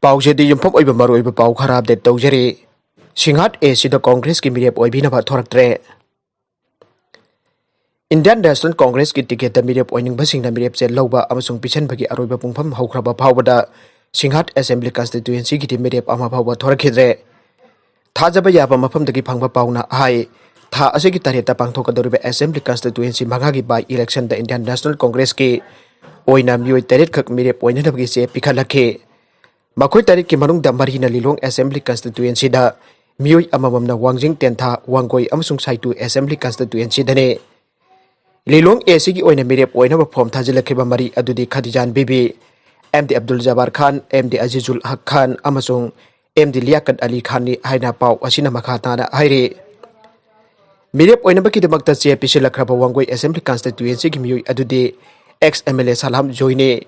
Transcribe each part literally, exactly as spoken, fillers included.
ꯄꯥꯎꯁꯦꯗꯤ ꯌꯨꯝꯐꯝ ꯑꯣꯏꯕ ꯃꯔꯨꯑꯣꯏꯕ ꯄꯥꯎ ꯈꯔ ꯑꯞꯗꯦꯠ ꯇꯧꯖꯔꯤ꯫ ꯁꯤꯡꯍꯥꯠ ꯑꯦ ꯁꯤꯗ ꯀꯣꯡꯒ꯭ꯔꯦꯁꯀꯤ ꯃꯤꯔꯦꯞ ꯑꯣꯏꯕꯤꯅꯕ ꯊꯣꯔꯛꯇ꯭ꯔꯦ꯫ ꯏꯟꯗꯤꯌꯥꯟ ꯅꯦꯁꯅꯦꯜ ꯀꯣꯡꯒ꯭ꯔꯦꯁꯀꯤ ꯇꯤꯀꯦꯠꯇ ꯃꯤꯔꯦꯞ ꯑꯣꯏꯅꯤꯡꯕꯁꯤꯡꯅ ꯃꯤꯔꯦꯞꯆꯦ ꯂꯧꯕ ꯑꯃꯁꯨꯡ ꯄꯤꯁꯟꯕꯒꯤ ꯑꯔꯣꯏꯕ ꯄꯨꯡꯐꯝ ꯍꯧꯈ꯭ꯔꯕ ꯐꯥꯎꯕꯗ ꯁꯤꯡꯍꯥꯠ ꯑꯦꯁꯦꯝꯕ꯭ꯂꯤ ꯀꯟꯁꯇꯤꯇ꯭ꯋꯦꯟꯁꯤꯒꯤꯗꯤ ꯃꯤꯔꯦꯞ ꯑꯃ ꯐꯥꯎꯕ ꯊꯣꯔꯛꯈꯤꯗ꯭ꯔꯦ꯫ ꯊꯥꯖꯕ ꯌꯥꯕ ꯃꯐꯝꯗꯒꯤ ꯐꯪꯕ ꯄꯥꯎꯅ ꯍꯥꯏ, ꯊꯥ ꯑꯁꯤꯒꯤ ꯇꯔꯦꯠꯇ ꯄꯥꯡꯊꯣꯛꯀꯗꯧꯔꯤꯕ ꯑꯦꯁꯦꯝꯕ꯭ꯂꯤ ꯀꯟꯁꯇꯤꯇ꯭ꯋꯦꯟꯁꯤ ꯃꯉꯥꯒꯤ ꯕꯥꯏ ꯏꯂꯦꯛꯁꯟꯗ ꯏꯟꯗꯤꯌꯥꯟ ꯅꯦꯁꯅꯦꯜ ꯀꯣꯡꯒ꯭ꯔꯦꯁꯀꯤ ꯑꯣꯏꯅ ꯃꯤꯑꯣꯏ ꯇꯔꯦꯠꯈꯛ ꯃꯤꯔꯦꯞ ꯑꯣꯏꯅꯅꯕꯒꯤ ꯆꯦ ꯄꯤꯈꯠꯂꯛꯈꯤ꯫ ꯃꯈꯣꯏ ꯇꯔꯦꯠꯀꯤ ꯃꯅꯨꯡꯗ ꯃꯔꯤꯅ ꯂꯤꯂꯣꯡ ꯑꯦꯁꯦꯝꯕ꯭ꯂꯤ ꯀꯟꯁꯇꯤꯇ꯭ꯋꯦꯟꯁꯤꯗ, ꯃꯤꯑꯣꯏ ꯑꯃꯃꯝꯅ ꯋꯥꯡꯖꯤꯡ ꯇꯦꯟꯊꯥ, ꯋꯥꯡꯒꯣꯏ ꯑꯃꯁꯨꯡ ꯁꯥꯏꯇꯨ ꯑꯦꯁꯦꯝꯕ꯭ꯂꯤ ꯀꯟꯁꯇꯤꯇ꯭ꯋꯦꯟꯁꯤꯗꯅꯤ꯫ ꯂꯤꯂꯣꯡ ꯑꯦ ꯁꯤꯒꯤ ꯑꯣꯏꯅ ꯃꯤꯔꯦꯞ ꯑꯣꯏꯅꯕ ꯐꯣꯔꯝ ꯊꯥꯖꯤꯜꯂꯛꯈꯤꯕ ꯃꯔꯤ ꯑꯗꯨꯗꯤ ꯈꯗꯤꯖꯥꯟ ꯕꯤꯕꯤ, ꯑꯦꯝ ꯗꯤ ꯑꯕꯗꯨꯜ ꯖꯕꯥꯔ ꯈꯥꯟ, ꯑꯦꯝ ꯗꯤ ꯑꯖꯤꯖꯨꯜ ꯍꯛ ꯈꯥꯟ ꯑꯃꯁꯨꯡ ꯑꯦꯝ ꯗꯤ ꯂꯤꯌꯥꯀꯠ ꯑꯂꯤ ꯈꯥꯟꯅꯤ ꯍꯥꯏꯅ ꯄꯥꯎ ꯑꯁꯤꯅ ꯃꯈꯥ ꯇꯥꯅ ꯍꯥꯏꯔꯤ꯫ ꯃꯤꯔꯦꯞ ꯑꯣꯏꯅꯕꯒꯤꯗꯃꯛꯇ ꯆꯦ ꯄꯤꯁꯤꯜꯂꯛꯈ꯭ꯔꯕ ꯋꯥꯡꯒꯣꯏ ꯑꯦꯁꯦꯝꯕ꯭ꯂꯤ ꯀꯟꯁꯇꯤꯇ꯭ꯋꯦꯟꯁꯤꯒꯤ ꯃꯤꯑꯣꯏ ꯑꯗꯨꯗꯤ ꯑꯦꯛꯁ ꯑꯦꯝ ꯑꯦꯜ ꯑꯦ ꯁꯂꯥꯝ ꯖꯣꯏꯅꯤ,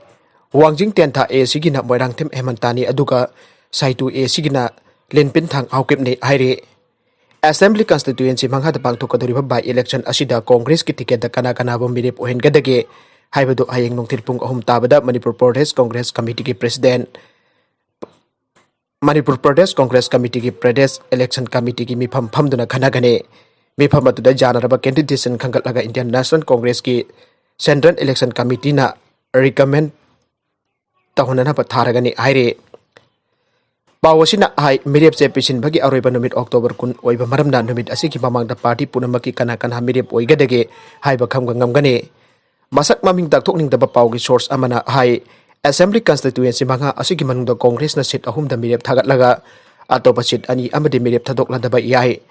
ꯋꯥꯡꯖꯤꯡ ꯇꯦꯟꯊꯥ ꯑꯦ ꯁꯤꯒꯤꯅ ꯃꯣꯏꯔꯥꯡꯊꯦꯝ ꯍꯦꯃꯟꯇꯥꯅꯤ, ꯑꯗꯨꯒ ꯁꯥꯏꯇꯨ ꯑꯦ ꯁꯤꯒꯤꯅ ꯂꯤꯟꯄꯤꯟꯊꯥꯡ ꯍꯥꯎꯀꯤꯞꯅꯤ ꯍꯥꯏꯔꯤ꯫ ꯑꯦꯁꯦꯝꯕ꯭ꯂꯤ ꯀꯟꯁꯇꯤꯇ꯭ꯋꯦꯟꯁꯤ ꯃꯉꯥꯗ ꯄꯥꯡꯊꯣꯛꯀꯗꯧꯔꯤꯕ ꯕꯥꯏ ꯏꯂꯦꯛꯁꯟ ꯑꯁꯤꯗ ꯀꯣꯡꯒ꯭ꯔꯦꯁꯀꯤ ꯇꯤꯀꯦꯠꯇ ꯀꯅꯥ ꯀꯅꯥꯕꯨ ꯃꯤꯔꯦꯞ ꯑꯣꯏꯍꯟꯒꯗꯒꯦ ꯍꯥꯏꯕꯗꯨ ꯍꯌꯦꯡ ꯅꯨꯡꯊꯤꯜ ꯄꯨꯡ ꯑꯍꯨꯝ ꯇꯥꯕꯗ ꯃꯅꯤꯄꯨꯔ ꯄ꯭ꯔꯗꯦꯁ ꯀꯣꯡꯒ꯭ꯔꯦꯁ ꯀꯃꯤꯇꯤꯒꯤ ꯄ꯭ꯔꯦꯁꯤꯗꯦꯟꯠ, ꯃꯅꯤꯄꯨꯔ ꯄ꯭ꯔꯗꯦꯁ ꯀꯣꯡꯒ꯭ꯔꯦꯁ ꯀꯃꯤꯇꯤꯒꯤ ꯄ꯭ꯔꯗꯦꯁ ꯏꯂꯦꯛꯁꯟ ꯀꯃꯤꯇꯤꯒꯤ ꯃꯤꯐꯝ ꯐꯝꯗꯨꯅ ꯈꯟꯅꯒꯅꯤ꯫ ꯃꯤꯐꯝ ꯑꯗꯨꯗ ꯌꯥꯅꯔꯕ ꯀꯦꯟꯗꯤꯗꯦꯠꯁꯤꯡ ꯈꯟꯒꯠꯂꯒ ꯏꯟꯗꯤꯌꯥꯟ ꯅꯦꯁꯅꯦꯜ ꯀꯣꯡꯒ꯭ꯔꯦꯁꯀꯤ ꯁꯦꯟꯇ꯭ꯔꯦꯜ ꯏꯂꯦꯛꯁꯟ ꯀꯃꯤꯇꯤꯅ ꯔꯤꯀꯃꯦꯟ ꯇꯧꯍꯟꯅꯅꯕ ꯊꯥꯔꯒꯅꯤ ꯍꯥꯏꯔꯤ꯫ ꯄꯥꯎ ꯑꯁꯤꯅ ꯍꯥꯏ, ꯃꯤꯔꯦꯞꯆꯦ ꯄꯤꯁꯤꯟꯕꯒꯤ ꯑꯔꯣꯏꯕ ꯅꯨꯃꯤꯠ ꯑꯣꯛꯇꯣꯕꯔ ꯀꯨꯟ ꯑꯣꯏꯕ ꯃꯔꯝꯅ ꯅꯨꯃꯤꯠ ꯑꯁꯤꯒꯤ ꯃꯃꯥꯡꯗ ꯄꯥꯔꯇꯤ ꯄꯨꯝꯅꯃꯛꯀꯤ ꯀꯅꯥ ꯀꯅꯥ ꯃꯤꯔꯦꯞ ꯑꯣꯏꯒꯗꯒꯦ ꯍꯥꯏꯕ ꯈꯪꯕ ꯉꯝꯒꯅꯤ꯫ ꯃꯁꯛ ꯃꯃꯤꯡ ꯇꯥꯛꯊꯣꯛꯅꯤꯡꯗꯕ ꯄꯥꯎꯒꯤ ꯁꯣꯔꯁ ꯑꯃꯅ ꯍꯥꯏ, ꯑꯦꯁꯦꯝꯕ꯭ꯂꯤ ꯀꯟꯁꯇꯤꯇ꯭ꯋꯦꯟꯁꯤ ꯃꯉꯥ ꯑꯁꯤꯒꯤ ꯃꯅꯨꯡꯗ ꯀꯣꯡꯒ꯭ꯔꯦꯁꯅ ꯁꯤꯠ ꯑꯍꯨꯝꯗ ꯃꯤꯔꯦꯞ ꯊꯥꯒꯠꯂꯒ ꯑꯇꯣꯞꯄ ꯁꯤꯠ ꯑꯅꯤ ꯑꯃꯗꯤ ꯃꯤꯔꯦꯞ ꯊꯥꯗꯣꯛꯂꯗꯕ ꯌꯥꯏ꯫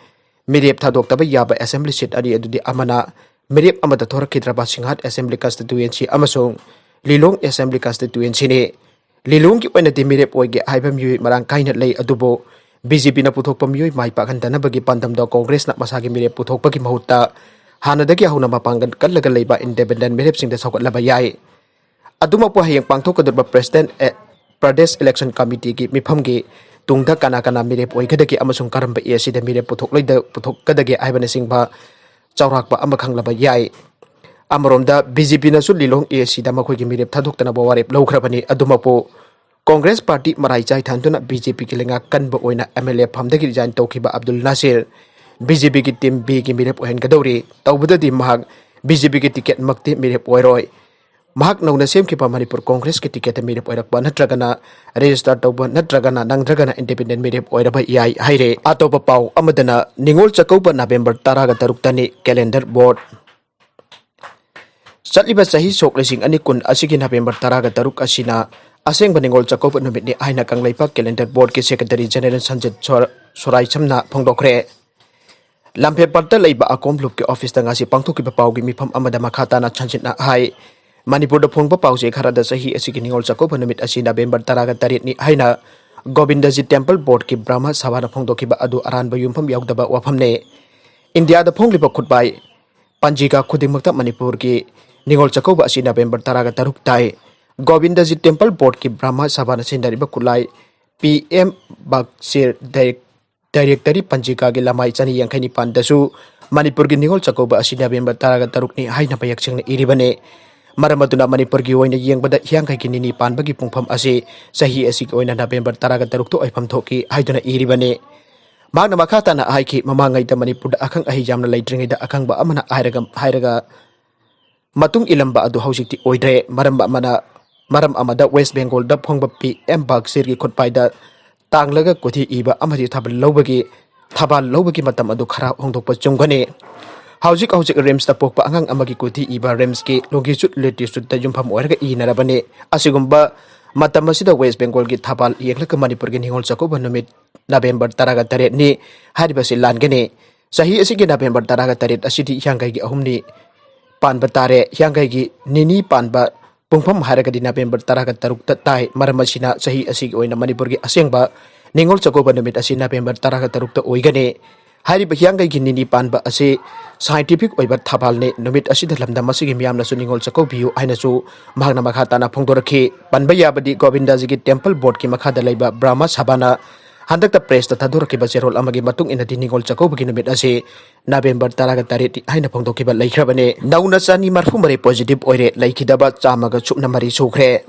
ꯃꯤꯔꯦꯞ ꯊꯥꯗꯣꯛꯇꯕ ꯌꯥꯕ ꯑꯦꯁꯦꯝꯕ꯭ꯂꯤ ꯁꯤꯠ ꯑꯅꯤ ꯑꯗꯨꯗꯤ ꯑꯃꯅ ꯃꯤꯔꯦꯞ ꯑꯃꯗ ꯊꯣꯔꯛꯈꯤꯗ꯭ꯔꯕ ꯁꯤꯡꯍꯥꯠ ꯑꯦꯁꯦꯝꯕ꯭ꯂꯤ ꯀꯟꯁꯇꯤꯇ꯭ꯋꯦꯟꯁꯤ ꯑꯃꯁꯨꯡ ꯂꯤꯂꯣꯡ ꯑꯦꯁꯦꯝꯕ꯭ꯂꯤ ꯀꯟꯁꯇꯤꯇ꯭ꯋꯦꯟꯁꯤꯅꯤ꯫ ꯂꯤꯂꯣꯡꯒꯤ ꯑꯣꯏꯅꯗꯤ ꯃꯤꯔꯦꯞ ꯑꯣꯏꯒꯦ ꯍꯥꯏꯕ ꯃꯤꯑꯣꯏ ꯃꯔꯥꯡ ꯀꯥꯏꯅ ꯂꯩ, ꯑꯗꯨꯕꯨ ꯕꯤ ꯖꯦ ꯄꯤꯅ ꯄꯨꯊꯣꯛꯄ ꯃꯤꯑꯣꯏ ꯃꯥꯏ ꯄꯥꯛꯍꯟꯗꯅꯕꯒꯤ ꯄꯥꯟꯗꯝꯗ ꯀꯣꯡꯒ꯭ꯔꯦꯁꯅ ꯃꯁꯥꯒꯤ ꯃꯤꯔꯦꯞ ꯄꯨꯊꯣꯛꯄꯒꯤ ꯃꯍꯨꯠꯇ ꯍꯥꯟꯅꯗꯒꯤ ꯍꯧꯅ ꯃꯄꯥꯡꯒꯜ ꯀꯜꯂꯒ ꯂꯩꯕ ꯏꯟꯗꯤꯄꯦꯟꯗꯦꯟꯠ ꯃꯤꯔꯦꯞꯁꯤꯡꯗ ꯁꯧꯒꯠꯂꯕ ꯌꯥꯏ꯫ ꯑꯗꯨꯃꯛꯄꯨ ꯍꯌꯦꯡ ꯄꯥꯡꯊꯣꯛꯀꯗꯧꯔꯤꯕ ꯄ꯭ꯔꯦꯁꯤꯗꯦꯟꯠ, ꯑꯦ, ꯄ꯭ꯔꯗꯦꯁ ꯏꯂꯦꯛꯁꯟ ꯀꯃꯤꯇꯤꯒꯤ ꯃꯤꯐꯝꯒꯤ ꯇꯨꯡꯗ ꯀꯅꯥ ꯀꯅꯥ ꯃꯤꯔꯦꯞ ꯑꯣꯏꯒꯗꯒꯦ ꯑꯃꯁꯨꯡ ꯀꯔꯝꯕ ꯑꯦ ꯁꯤꯗ ꯃꯤꯔꯦꯞ ꯄꯨꯊꯣꯛꯂꯣꯏꯗ-, ꯄꯨꯊꯣꯛꯀꯗꯒꯦ ꯍꯥꯏꯕꯅꯆꯤꯡꯕ ꯆꯥꯎꯔꯥꯛꯄ ꯑꯃ ꯈꯪꯂꯕ ꯌꯥꯏ꯫ ꯑꯃꯔꯣꯝꯗ ꯕꯤ ꯖꯦ ꯄꯤꯅꯁꯨ ꯂꯤꯂꯣꯡ ꯑꯦ ꯁꯤꯗ ꯃꯈꯣꯏꯒꯤ ꯃꯤꯔꯦꯞ ꯊꯥꯗꯣꯛꯇꯅꯕ ꯋꯥꯔꯦꯞ ꯂꯧꯈ꯭ꯔꯕꯅꯤ꯫ ꯑꯗꯨꯃꯛꯄꯨ ꯀꯣꯡꯒ꯭ꯔꯦꯁ ꯄꯥꯔꯇꯤ ꯃꯔꯥꯏ ꯆꯥꯏꯊꯍꯟꯗꯨꯅ ꯕꯤ ꯖꯦ ꯄꯤꯒꯤ ꯂꯩꯉꯥꯛ ꯀꯟꯕ ꯑꯣꯏꯅ ꯑꯦꯝ ꯑꯦꯜ ꯑꯦ ꯐꯝꯗꯒꯤ ꯔꯤꯖꯥꯏꯟ ꯇꯧꯈꯤꯕ ꯑꯕꯗꯨꯜ ꯅꯥꯁꯤꯔ ꯕꯤ ꯖꯦ ꯄꯤꯒꯤ ꯇꯤꯝ ꯕꯤꯒꯤ ꯃꯤꯔꯦꯞ ꯑꯣꯏꯍꯟꯒꯗꯧꯔꯤ꯫ ꯇꯧꯕꯗꯗꯤ ꯃꯍꯥꯛ ꯕꯤ ꯖꯦ ꯄꯤꯒꯤ ꯇꯤꯀꯦꯠꯃꯛꯇꯤ ꯃꯤꯔꯦꯞ ꯑꯣꯏꯔꯣꯏ꯫ ꯃꯍꯥꯛ ꯅꯧꯅ ꯁꯦꯝꯈꯤꯕ ꯃꯅꯤꯄꯨꯔ ꯀꯣꯡꯒ꯭ꯔꯦꯁꯀꯤ ꯇꯤꯀꯦꯠꯇ ꯃꯤꯔꯦꯞ ꯑꯣꯏꯔꯛꯄ ꯅꯠꯇ꯭ꯔꯒꯅ ꯔꯦꯖꯤꯁꯇꯥꯔ ꯇꯧꯕ ꯅꯠꯇ꯭ꯔꯒꯅ ꯅꯪꯗ꯭ꯔꯒꯅ ꯏꯟꯗꯤꯄꯦꯟꯗꯦꯟ ꯃꯤꯔꯦꯞ ꯑꯣꯏꯔꯕ ꯌꯥꯏ ꯍꯥꯏꯔꯦ꯫ ꯑꯇꯣꯞꯄ ꯄꯥꯎ ꯑꯃꯗꯅ ꯅꯤꯉꯣꯜ ꯆꯥꯛꯀꯧꯕ ꯅꯕꯦꯝꯕꯔ ꯇꯔꯥꯒ ꯇꯔꯨꯛꯇꯅꯤ, ꯀꯦꯂꯦꯟꯗꯔ ꯕꯣꯔꯗ꯫ ꯆꯠꯂꯤꯕ ꯆꯍꯤ ꯁꯣꯛ ꯂꯤꯁꯤꯡ ꯑꯅꯤ ꯀꯨꯟ ꯑꯁꯤꯒꯤ ꯅꯕꯦꯝꯕꯔ ꯇꯔꯥꯒ ꯇꯔꯨꯛ ꯑꯁꯤꯅ ꯑꯁꯦꯡꯕ ꯅꯤꯉꯣꯜ ꯆꯥꯛꯀꯧꯕ ꯅꯨꯃꯤꯠꯅꯤ ꯍꯥꯏꯅ ꯀꯪꯂꯩꯄꯥꯛ ꯀꯦꯂꯦꯟꯗꯔ ꯕꯣꯔꯗꯀꯤ ꯁꯦꯀ꯭ꯔꯦꯇꯔꯤ ꯖꯦꯅꯦꯔꯦꯜ ꯁꯟꯖꯤꯠ ꯁꯣꯔ-, ꯁꯣꯔꯥꯏꯁꯝꯅ ꯐꯣꯡꯗꯣꯛꯈ꯭ꯔꯦ꯫ ꯂꯝꯐꯦꯜꯄꯥꯠꯇ ꯂꯩꯕ ꯑꯀꯣꯝ ꯂꯨꯞꯀꯤ ꯑꯣꯐꯤꯁꯇ ꯉꯁꯤ ꯄꯥꯡꯊꯣꯛꯈꯤꯕ ꯄꯥꯎꯒꯤ ꯃꯤꯐꯝ ꯑꯃꯗ ꯃꯈꯥ ꯇꯥꯅ ꯁꯟꯖꯤꯠꯅ ꯍꯥꯏ, ꯃꯅꯤꯄꯨꯔꯗ ꯐꯣꯡꯕ ꯄꯥꯎꯆꯦ ꯈꯔꯗ ꯆꯍꯤ ꯑꯁꯤꯒꯤ ꯅꯤꯉꯣꯜ ꯆꯥꯛꯀꯧꯕ ꯅꯨꯃꯤꯠ ꯑꯁꯤ ꯅꯕꯦꯝꯕꯔ ꯇꯔꯥꯒ ꯇꯔꯦꯠꯅꯤ ꯍꯥꯏꯅ ꯒꯣꯕꯤꯟꯗꯖꯤ ꯇꯦꯝꯄꯜ ꯕꯣꯔꯗꯀꯤ ꯕ꯭ꯔꯍꯃ ꯁꯚꯥꯅ ꯐꯣꯡꯗꯣꯛꯈꯤꯕ ꯑꯗꯨ ꯑꯔꯥꯟꯕ ꯌꯨꯝꯐꯝ ꯌꯥꯎꯗꯕ ꯋꯥꯐꯝꯅꯤ꯫ ꯏꯟꯗꯤꯌꯥꯗ ꯐꯣꯡꯂꯤꯕ ꯈꯨꯠꯄꯥꯏ ꯄꯟꯖꯤꯀꯥ ꯈꯨꯗꯤꯡꯃꯛꯇ ꯃꯅꯤꯄꯨꯔꯒꯤ ꯅꯤꯉꯣꯜ ꯆꯥꯛꯀꯧꯕ ꯑꯁꯤ ꯅꯕꯦꯝꯕꯔ ꯇꯔꯥꯒ ꯇꯔꯨꯛ ꯇꯥꯏ꯫ ꯒꯣꯕꯤꯟꯗꯖꯤ ꯇꯦꯝꯄꯜ ꯕꯣꯔꯗꯀꯤ ꯕ꯭ꯔꯍꯃ ꯁꯚꯥꯅ ꯁꯤꯖꯤꯟꯅꯔꯤꯕ ꯈꯨꯠꯂꯥꯏ ꯄꯤ ꯑꯦꯝ ꯕꯛꯁꯤꯔ ꯗꯥꯏꯔꯦꯛ-, ꯗꯥꯏꯔꯦꯛꯇꯔꯤ ꯄꯟꯖꯤꯀꯥꯒꯤ ꯂꯃꯥꯏ ꯆꯅꯤ ꯌꯥꯡꯈꯩ ꯅꯤꯄꯥꯟꯗꯁꯨ ꯃꯅꯤꯄꯨꯔꯒꯤ ꯅꯤꯉꯣꯜ ꯆꯥꯛꯀꯧꯕ ꯑꯁꯤ ꯅꯕꯦꯝꯕꯔ ꯇꯔꯥꯒ ꯇꯔꯨꯛꯅꯤ ꯍꯥꯏꯅ ꯃꯌꯦꯛ ꯁꯦꯡꯅ ꯏꯔꯤꯕꯅꯤ꯫ ꯃꯔꯝ ꯑꯗꯨꯅ ꯃꯅꯤꯄꯨꯔꯒꯤ ꯑꯣꯏꯅ ꯌꯦꯡꯕꯗ ꯍꯤꯌꯥꯡꯒꯩꯒꯤ ꯅꯤꯅꯤ ꯄꯥꯟꯕꯒꯤ ꯄꯨꯡꯐꯝ ꯑꯁꯤ ꯆꯍꯤ ꯑꯁꯤꯒꯤ ꯑꯣꯏꯅ ꯅꯕꯦꯝꯕꯔ ꯇꯔꯥꯒ ꯇꯔꯨꯛꯇ ꯑꯣꯏꯐꯝ ꯊꯣꯛꯏ ꯍꯥꯏꯗꯨꯅ ꯏꯔꯤꯕꯅꯤ꯫ ꯃꯍꯥꯛꯅ ꯃꯈꯥ ꯇꯥꯅ ꯍꯥꯏꯈꯤ, ꯃꯃꯥꯡꯉꯩꯗ ꯃꯅꯤꯄꯨꯔꯗ ꯑꯈꯪ ꯑꯍꯩ ꯌꯥꯝꯅ ꯂꯩꯇ꯭ꯔꯤꯉꯩꯗ ꯑꯈꯪꯕ ꯑꯃꯅ ꯍꯥꯏꯔꯒ, ꯍꯥꯏꯔꯒ ꯃꯇꯨꯡ ꯏꯜꯂꯝꯕ ꯑꯗꯨ ꯍꯧꯖꯤꯛꯇꯤ ꯑꯣꯏꯗ꯭ꯔꯦ꯫ ꯃꯔꯝ ꯑꯃꯅ, ꯃꯔꯝ ꯑꯃꯗ ꯋꯦꯁ ꯕꯦꯡꯒꯣꯜꯗ ꯐꯣꯡꯕ ꯄꯤ ꯑꯦꯝ ꯕꯛꯁꯤꯔꯒꯤ ꯈꯨꯠꯄꯥꯏꯗ ꯇꯥꯡꯂꯒ ꯀꯨꯊꯤ ꯏꯕ ꯑꯃꯗꯤ ꯊꯥꯕꯜ ꯂꯧꯕꯒꯤ, ꯊꯕꯥꯜ ꯂꯧꯕꯒꯤ ꯃꯇꯝ ꯑꯗꯨ ꯈꯔ ꯍꯣꯡꯗꯣꯛꯄ ꯆꯨꯝꯒꯅꯤ꯫ ꯍꯧꯖꯤꯛ ꯍꯧꯖꯤꯛ ꯔꯤꯝꯁꯇ ꯄꯣꯛꯄ ꯑꯉꯥꯡ ꯑꯃꯒꯤ ꯀꯨꯊꯤ ꯏꯕ ꯔꯤꯝꯁꯀꯤ ꯂꯣꯡꯒꯤꯆꯨꯠ ꯂꯦꯇꯤꯆꯨꯠꯇ ꯌꯨꯝꯐꯝ ꯑꯣꯏꯔꯒ ꯏꯅꯔꯕꯅꯤ꯫ ꯑꯁꯤꯒꯨꯝꯕ ꯃꯇꯝ ꯑꯁꯤꯗ ꯋꯦꯁ ꯕꯦꯡꯒꯣꯜꯒꯤ ꯊꯕꯥꯜ ꯌꯦꯛꯂꯒ ꯃꯅꯤꯄꯨꯔꯒꯤ ꯅꯤꯉꯣꯜ ꯆꯥꯛꯀꯧꯕ ꯅꯨꯃꯤꯠ ꯅꯕꯦꯝꯕꯔ ꯇꯔꯥꯒ ꯇꯔꯦꯠꯅꯤ ꯍꯥꯏꯔꯤꯕꯁꯤ ꯂꯥꯟꯒꯅꯤ꯫ ꯆꯍꯤ ꯑꯁꯤꯒꯤ ꯅꯕꯦꯝꯕꯔ ꯇꯔꯥꯒ ꯇꯔꯦꯠ ꯑꯁꯤꯗꯤ ꯍꯤꯌꯥꯡꯒꯩꯒꯤ ꯑꯍꯨꯝꯅꯤ ꯄꯥꯟꯕ ꯇꯥꯔꯦ꯫ ꯍꯤꯌꯥꯡꯒꯩꯒꯤ ꯅꯤꯅꯤ ꯄꯥꯟꯕ ꯄꯨꯡꯐꯝ ꯍꯥꯏꯔꯒꯗꯤ ꯅꯕꯦꯝꯕꯔ ꯇꯔꯥꯒ ꯇꯔꯨꯛꯇ ꯇꯥꯏ꯫ ꯃꯔꯝ ꯑꯁꯤꯅ ꯆꯍꯤ ꯑꯁꯤꯒꯤ ꯑꯣꯏꯅ ꯃꯅꯤꯄꯨꯔꯒꯤ ꯑꯁꯦꯡꯕ ꯅꯤꯉꯣꯜ ꯆꯥꯛꯀꯧꯕ ꯅꯨꯃꯤꯠ ꯑꯁꯤ ꯅꯕꯦꯝꯕꯔ ꯇꯔꯥꯒ ꯇꯔꯨꯛꯇ ꯑꯣꯏꯒꯅꯤ꯫ ꯍꯥꯏꯔꯤꯕ ꯍꯤꯌꯥꯡꯒꯩꯒꯤ ꯅꯤꯅꯤ ꯄꯥꯟꯕ ꯑꯁꯤ ꯁꯥꯏꯟꯇꯤꯐꯤꯛ ꯑꯣꯏꯕ ꯊꯕꯥꯜꯅꯤ꯫ ꯅꯨꯃꯤꯠ ꯑꯁꯤꯗ ꯂꯝꯗꯝ ꯑꯁꯤꯒꯤ ꯃꯤꯌꯥꯝꯅꯁꯨ ꯅꯤꯉꯣꯜ ꯆꯥꯛꯀꯧꯕꯤꯌꯨ ꯍꯥꯏꯅꯁꯨ ꯃꯍꯥꯛꯅ ꯃꯈꯥ ꯇꯥꯅ ꯐꯣꯡꯗꯣꯔꯛꯈꯤ꯫ ꯄꯟꯕ ꯌꯥꯕꯗꯤ ꯒꯣꯕꯤꯟꯗꯖꯤꯒꯤ ꯇꯦꯝꯄꯜ ꯕꯣꯔꯗꯀꯤ ꯃꯈꯥꯗ ꯂꯩꯕ ꯕ꯭ꯔꯍꯃ ꯁꯚꯥꯅ ꯍꯟꯗꯛꯇ ꯄ꯭ꯔꯦꯁꯇ ꯊꯥꯗꯣꯔꯛꯈꯤꯕ ꯆꯦꯔꯣꯜ ꯑꯃꯒꯤ ꯃꯇꯨꯡ ꯏꯟꯅꯗꯤ ꯅꯤꯉꯣꯜ ꯆꯥꯛꯀꯧꯕꯒꯤ ꯅꯨꯃꯤꯠ ꯑꯁꯤ ꯅꯕꯦꯝꯕꯔ ꯇꯔꯥꯒ ꯇꯔꯦꯠ ꯍꯥꯏꯅ ꯐꯣꯡꯗꯣꯛꯈꯤꯕ ꯂꯩꯈ꯭ꯔꯕꯅꯤ꯫ ꯅꯧꯅ ꯆꯅꯤ ꯃꯔꯐꯨ ꯃꯔꯤ ꯄꯣꯖꯤꯇꯤꯚ ꯑꯣꯏꯔꯦ, ꯂꯩꯈꯤꯗꯕ ꯆꯥꯝꯃꯒ ꯁꯨꯞꯅ ꯃꯔꯤ ꯁꯨꯈ꯭ꯔꯦ꯫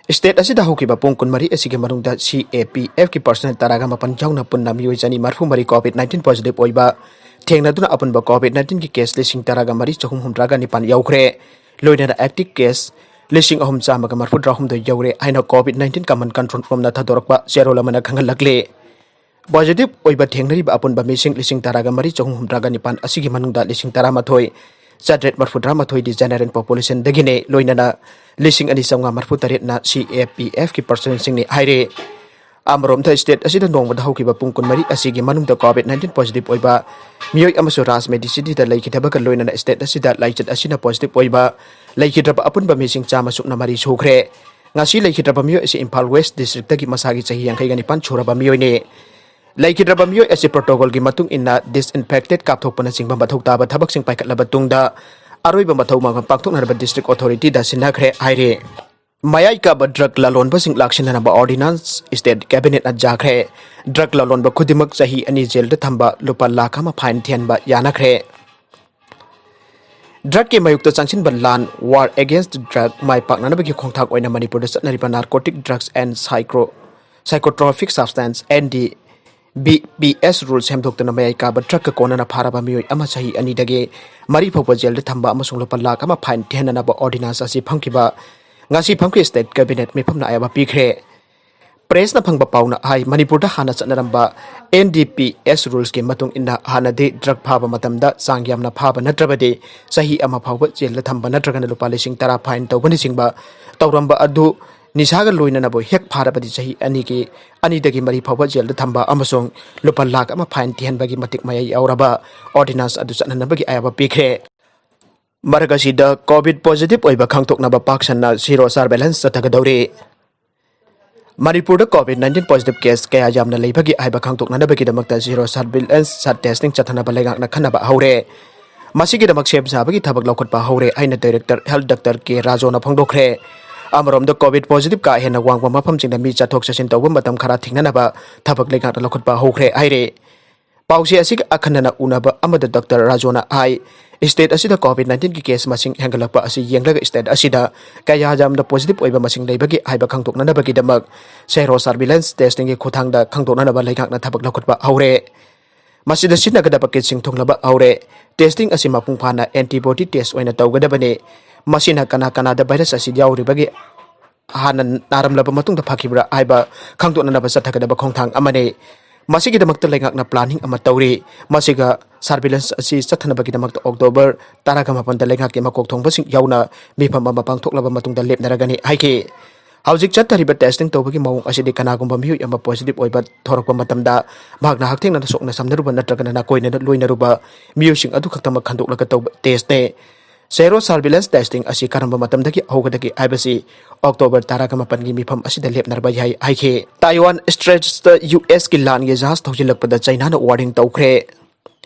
State ꯑꯁꯤꯗ ꯍꯧꯈꯤꯕ ꯄꯨꯡ ꯀꯨꯟꯃꯔꯤ ꯑꯁꯤꯒꯤ ꯃꯅꯨꯡꯗ C A P F ꯀꯤ personnel ꯇꯔꯥꯒ ꯃꯥꯄꯟ ꯌꯥꯎꯅ ꯄꯨꯟꯅ ꯃꯤꯑꯣꯏ ꯆꯅꯤ ꯃꯔꯤꯐꯨ ꯃꯔꯤ COVID nineteen positive ꯑꯣꯏꯕ ꯊꯦꯡꯅꯗꯨꯅ ꯑꯄꯨꯟꯕ COVID nineteen ꯒꯤ case ꯂꯤꯁꯤꯡ ꯇꯔꯥꯒ ꯃꯔꯤ ꯆꯍꯨꯝ ꯍꯨꯝꯗ꯭ꯔꯥꯒ ꯅꯤꯄꯥꯟ ꯌꯧꯈ꯭ꯔꯦ꯫ ꯂꯣꯏꯅꯅ active case ꯂꯤꯁꯤꯡ ꯑꯍꯨꯝ ꯆꯥꯝꯃꯒ ꯃꯔꯤꯐꯨꯇꯔꯥ ꯍꯨꯝꯗꯣꯏ ꯌꯧꯔꯦ ꯍꯥꯏꯅ COVID nineteen command control room ꯅ ꯊꯥꯗꯣꯔꯛꯄ ꯆꯦꯔꯣꯜ ꯑꯃꯅ ꯈꯪꯍꯜꯂꯛꯂꯤ꯫ Positive ꯑꯣꯏꯕ ꯊꯦꯡꯅꯔꯤꯕ ꯑꯄꯨꯟꯕ ꯃꯤꯁꯤꯡ ꯂꯤꯁꯤꯡ ꯇꯔꯥꯒ ꯃꯔꯤ ꯆꯍꯨꯝ ꯍꯨꯝꯗ꯭ꯔꯥꯒ ꯅꯤꯄꯥꯟ ꯑꯁꯤꯒꯤ ꯃꯅꯨꯡꯗ ꯂꯤꯁꯤꯡ ꯇꯔꯥꯃꯥꯊꯣꯏ ꯆꯥꯇ꯭ꯔꯦꯠ ꯃꯔꯤꯐꯨꯇꯔꯥ ꯃꯥꯊꯣꯏꯗꯤ general population ꯗꯒꯤꯅꯤ꯫ ꯂꯣꯏꯅꯅ ꯂꯤꯁꯤꯡ ꯑꯅꯤ ꯆꯥꯝꯃꯉꯥ ꯃꯔꯤꯐꯨ ꯇꯔꯦꯠꯅ C A P F ꯀꯤ personnel ꯁꯤꯡꯅꯤ ꯍꯥꯏꯔꯤ꯫ ꯑꯃꯔꯣꯝꯗ, state ꯑꯁꯤꯗ ꯅꯣꯡꯃꯗ ꯍꯧꯈꯤꯕ ꯄꯨꯡ ꯀꯨꯟꯃꯔꯤ ꯑꯁꯤꯒꯤ ꯃꯅꯨꯡꯗ COVID nineteen positive ꯑꯣꯏꯕ ꯃꯤꯑꯣꯏ ꯑꯃꯁꯨ ꯔꯥꯖ ꯃꯦꯗꯤꯁꯤꯇꯤꯗ ꯂꯩꯈꯤꯗꯕꯒ ꯂꯣꯏꯅꯅ state ꯑꯁꯤꯗ ꯂꯥꯏꯆꯠ ꯑꯁꯤꯅ positive ꯑꯣꯏꯕ ꯂꯩꯈꯤꯗ꯭ꯔꯕ ꯑꯄꯨꯟꯕ ꯃꯤꯁꯤꯡ ꯆꯥꯝꯃ ꯁꯨꯞꯅ ꯃꯔꯤ ꯁꯨꯈ꯭ꯔꯦ꯫ ꯉꯁꯤ ꯂꯩꯈꯤꯗ꯭ꯔꯕ ꯃꯤꯑꯣꯏ ꯑꯁꯤ ꯏꯝꯐꯥꯜ West district ꯇꯒꯤ ꯃꯁꯥꯒꯤ ꯆꯍꯤ ꯌꯥꯡꯈꯩꯒ ꯅꯤꯄꯥꯟ ꯁꯨꯔꯕ ꯃꯤꯑꯣꯏꯅꯤ꯫ ꯂꯩꯈꯤꯗ꯭ꯔꯕ ꯃꯤꯑꯣꯏ ꯑꯁꯤ protocol ꯒꯤ ꯃꯇꯨꯡ ꯏꯟꯅ disinfected ꯀꯥꯞꯊꯣꯛꯄꯅꯆꯤꯡꯕ ꯃꯊꯧ ꯇꯥꯕ ꯊꯕꯛꯁꯤꯡ ꯄꯥꯏꯈꯠꯂꯕ ꯇꯨꯡꯗ ꯑꯔꯣꯏꯕ ꯃꯊꯧ ꯃꯉꯝ ꯄꯥꯡꯊꯣꯛꯅꯅꯕ district authority ꯗ ꯁꯤꯟꯅꯈ꯭ꯔꯦ ꯍꯥꯏꯔꯤ꯫ ꯃꯌꯥꯏ ꯀꯥꯕ drug ꯂꯂꯣꯟꯕꯁꯤꯡ ꯂꯥꯛꯁꯤꯟꯅꯅꯕ ordinance state cabinet ꯅ ꯌꯥꯈ꯭ꯔꯦ꯫ Drug ꯂꯂꯣꯟꯕ ꯈꯨꯗꯤꯡꯃꯛ ꯆꯍꯤ ꯑꯅꯤ ꯖꯦꯜꯗ ꯊꯝꯕ, ꯂꯨꯄꯥ ꯂꯥꯈ ꯑꯃ fine ꯊꯤꯍꯟꯕ ꯌꯥꯅꯈ꯭ꯔꯦ꯫ Drug ꯀꯤ ꯃꯥꯌꯣꯛꯇ ꯆꯪꯁꯤꯟꯕ ꯂꯥꯟ, war against drug, ꯃꯥꯏ ꯄꯥꯛꯅꯅꯕꯒꯤ ꯈꯣꯡꯊꯥꯡ ꯑꯣꯏꯅ ꯃꯅꯤꯄꯨꯔꯗ ꯆꯠꯅꯔꯤꯕ narcotic drugs and psychro-, psychotropic substance, N D B P S rule ꯁꯦꯝꯗꯣꯛꯇꯨꯅ ꯃꯌꯥꯏ ꯀꯥꯕ drug ꯀ ꯀꯣꯟꯅꯅ ꯐꯥꯔꯕ ꯃꯤꯑꯣꯏ ꯑꯃ ꯆꯍꯤ ꯑꯅꯤꯗꯒꯤ ꯃꯔꯤ ꯐꯥꯎꯕ ꯖꯦꯜꯗ ꯊꯝꯕ ꯑꯃꯁꯨꯡ ꯂꯨꯄꯥ ꯂꯥꯈ ꯑꯃ fine ꯊꯤꯍꯟꯅꯅꯕ ordinance ꯑꯁꯤ ꯐꯝꯈꯤꯕ, ꯉꯁꯤ ꯐꯝꯈꯤ state cabinet ꯃꯤꯐꯝꯅ ꯑꯌꯥꯕ ꯄꯤꯈ꯭ꯔꯦ꯫ Press ꯅ ꯐꯪꯕ ꯄꯥꯎꯅ ꯍꯥꯏ, ꯃꯅꯤꯄꯨꯔꯗ ꯍꯥꯟꯅ ꯆꯠꯅꯔꯝꯕ N D P S rules ꯀꯤ ꯃꯇꯨꯡ ꯏꯟꯅ ꯍꯥꯟꯅꯗꯤ drug ꯐꯥꯕ ꯃꯇꯝꯗ ꯆꯥꯡ ꯌꯥꯝꯅ ꯐꯥꯕ ꯅꯠꯇ꯭ꯔꯕꯗꯤ ꯆꯍꯤ ꯑꯃ ꯐꯥꯎꯕ ꯖꯦꯜꯗ ꯊꯝꯕ ꯅꯠꯇ꯭ꯔꯒꯅ ꯂꯨꯄꯥ ꯂꯤꯁꯤꯡ ꯇꯔꯥ fine ꯇꯧꯕꯅꯆꯤꯡꯕ ꯇꯧꯔꯝꯕ ꯑꯗꯨ ꯅꯤꯁꯥꯒ ꯂꯣꯏꯅꯅꯕꯨ ꯍꯦꯛ ꯐꯥꯔꯕꯗꯤ ꯆꯍꯤ ꯑꯅꯤꯒꯤ, ꯑꯅꯤꯗꯒꯤ ꯃꯔꯤ ꯐꯥꯎꯕ ꯖꯦꯜꯗ ꯊꯝꯕ ꯑꯃꯁꯨꯡ ꯂꯨꯄꯥ ꯂꯥꯈ ꯑꯃ fine ꯊꯤꯍꯟꯕꯒꯤ ꯃꯇꯤꯛ ꯃꯌꯥꯏ ꯌꯥꯎꯔꯕ ordinance ꯑꯗꯨ ꯆꯠꯅꯅꯕꯒꯤ ꯑꯌꯥꯕ ꯄꯤꯈ꯭ꯔꯦ꯫ ꯃꯔꯛ ꯑꯁꯤꯗ COVID positive ꯑꯣꯏꯕ ꯈꯪꯗꯣꯛꯅꯕ ꯄꯥꯛ ꯁꯟꯅ ꯁꯤꯔꯣ surveillance ꯆꯠꯊꯒꯗꯧꯔꯤ꯫ ꯃꯅꯤꯄꯨꯔꯗ COVID nineteen positive case ꯀꯌꯥ ꯌꯥꯝꯅ ꯂꯩꯕꯒꯦ ꯍꯥꯏꯕ ꯈꯪꯗꯣꯛꯅꯅꯕꯒꯤꯗꯃꯛꯇ ꯁꯤꯔꯣ surveillance testing ꯆꯠꯊꯅꯕ ꯂꯩꯉꯥꯛꯅ ꯈꯟꯅꯕ ꯍꯧꯔꯦ꯫ ꯃꯁꯤꯒꯤꯗꯃꯛ ꯁꯦꯝ ꯁꯥꯕꯒꯤ ꯊꯕꯛ ꯂꯧꯈꯠꯄ ꯍꯧꯔꯦ ꯍꯥꯏꯅ Director Health Doctor K ꯔꯥꯖꯣꯅ ꯐꯣꯡꯗꯣꯛꯈ꯭ꯔꯦ꯫ ꯑꯃꯔꯣꯝꯗ, COVID positive ꯀꯥ ꯍꯦꯟꯅ ꯋꯥꯡꯕ ꯃꯐꯝꯁꯤꯡꯗ ꯃꯤ ꯆꯠꯊꯣꯛ ꯆꯠꯁꯤꯟ ꯇꯧꯕ ꯃꯇꯝ ꯈꯔ ꯊꯤꯡꯅꯅꯕ ꯊꯕꯛ ꯂꯩꯉꯥꯛꯅ ꯂꯧꯈꯠꯄ ꯍꯧꯈ꯭ꯔꯦ ꯍꯥꯏꯔꯦ꯫ ꯄꯥꯎꯆꯦ ꯑꯁꯤꯒ ꯑꯈꯟꯅꯅ ꯎꯅꯕ ꯑꯃꯗ ꯗꯣꯛꯇꯔ ꯔꯥꯖꯣꯅ ꯍꯥꯏ, state ꯑꯁꯤꯗ COVID nineteenꯒꯤ case ꯃꯁꯤꯡ ꯍꯦꯟꯒꯠꯂꯛꯄ ꯑꯁꯤ ꯌꯦꯡꯂꯒ state ꯑꯁꯤꯗ ꯀꯌꯥ ꯌꯥꯝꯅ positive ꯑꯣꯏꯕ ꯃꯁꯤꯡ ꯂꯩꯕꯒꯦ ꯍꯥꯏꯕ ꯈꯪꯗꯣꯛꯅꯅꯕꯒꯤꯗꯃꯛ ꯁꯦꯔꯣ surveillance testingꯒꯤ ꯈꯨꯠꯊꯥꯡꯗ ꯈꯪꯗꯣꯛꯅꯅꯕ ꯂꯩꯉꯥꯛꯅ ꯊꯕꯛ ꯂꯧꯈꯠꯄ ꯍꯧꯔꯦ꯫ ꯃꯁꯤꯗ ꯁꯤꯖꯤꯟꯅꯒꯗꯕ kitꯁꯤꯡ ꯊꯨꯡꯂꯕ ꯍꯧꯔꯦ꯫ Testing ꯑꯁꯤ ꯃꯄꯨꯡ ꯐꯥꯅ antibody test ꯑꯣꯏꯅ ꯇꯧꯒꯗꯕꯅꯤ꯫ ꯃꯁꯤꯅ ꯀꯅꯥ ꯀꯅꯥꯗ virus ꯑꯁꯤ ꯌꯥꯎꯔꯤꯕꯒꯦ, ꯍꯥꯟꯅ ꯅꯥꯔꯝꯂꯕ ꯃꯇꯨꯡꯗ ꯐꯈꯤꯕ꯭ꯔꯥ ꯍꯥꯏꯕ ꯈꯪꯗꯣꯛꯅꯅꯕ ꯆꯠꯊꯒꯗꯕ ꯈꯣꯡꯊꯥꯡ ꯑꯃꯅꯤ꯫ ꯃꯁꯤꯒꯤꯗꯃꯛꯇ ꯂꯩꯉꯥꯛꯅ planning ꯑꯃ ꯇꯧꯔꯤ꯫ ꯃꯁꯤꯒ surveillance ꯑꯁꯤ ꯆꯠꯊꯅꯕꯒꯤꯗꯃꯛꯇ October ꯇꯔꯥꯒ ꯃꯥꯄꯟꯗ ꯂꯩꯉꯥꯛꯀꯤ ꯃꯀꯣꯛ ꯊꯣꯡꯕꯁꯤꯡ ꯌꯥꯎꯅ ꯃꯤꯐꯝ ꯑꯃ ꯄꯥꯡꯊꯣꯛꯂꯕ ꯃꯇꯨꯡꯗ ꯂꯦꯞꯅꯔꯒꯅꯤ ꯍꯥꯏꯈꯤ꯫ ꯍꯧꯖꯤꯛ ꯆꯠꯊꯔꯤꯕ testing ꯇꯧꯕꯒꯤ ꯃꯑꯣꯡ ꯑꯁꯤꯗꯤ ꯀꯅꯥꯒꯨꯝꯕ ꯃꯤꯑꯣꯏ ꯑꯃ positive ꯑꯣꯏꯕ ꯊꯣꯔꯛꯄ ꯃꯇꯝꯗ ꯃꯍꯥꯛꯅ ꯍꯛꯊꯦꯡꯅꯅ ꯁꯣꯛꯅ ꯁꯝꯅꯔꯨꯕ ꯅꯠꯇ꯭ꯔꯒꯅ ꯅꯥꯀꯣꯏꯅꯅ ꯂꯣꯏꯅꯔꯨꯕ ꯃꯤꯑꯣꯏꯁꯤꯡ ꯑꯗꯨ ꯈꯛꯇꯃꯛ ꯈꯟꯗꯣꯛꯂꯒ ꯇꯧꯕ testꯅꯤ꯫ Sero surveillance testing ꯑꯁꯤ ꯀꯔꯝꯕ ꯃꯇꯝꯗꯒꯤ ꯍꯧꯒꯗꯒꯦ ꯍꯥꯏꯕꯁꯤ October ꯇꯔꯥꯒ ꯃꯥꯄꯟꯒꯤ ꯃꯤꯐꯝ ꯑꯁꯤꯗ ꯂꯦꯞꯅꯔꯕ ꯌꯥꯏ ꯍꯥꯏꯈꯤ꯫ Taiwan Straitsꯇ USꯀꯤ ꯂꯥꯟꯒꯤ ꯖꯍꯥꯖ ꯊꯧꯖꯤꯜꯂꯛꯄꯗ ꯆꯩꯅꯥꯅ warning ꯇꯧꯈ꯭ꯔꯦ꯫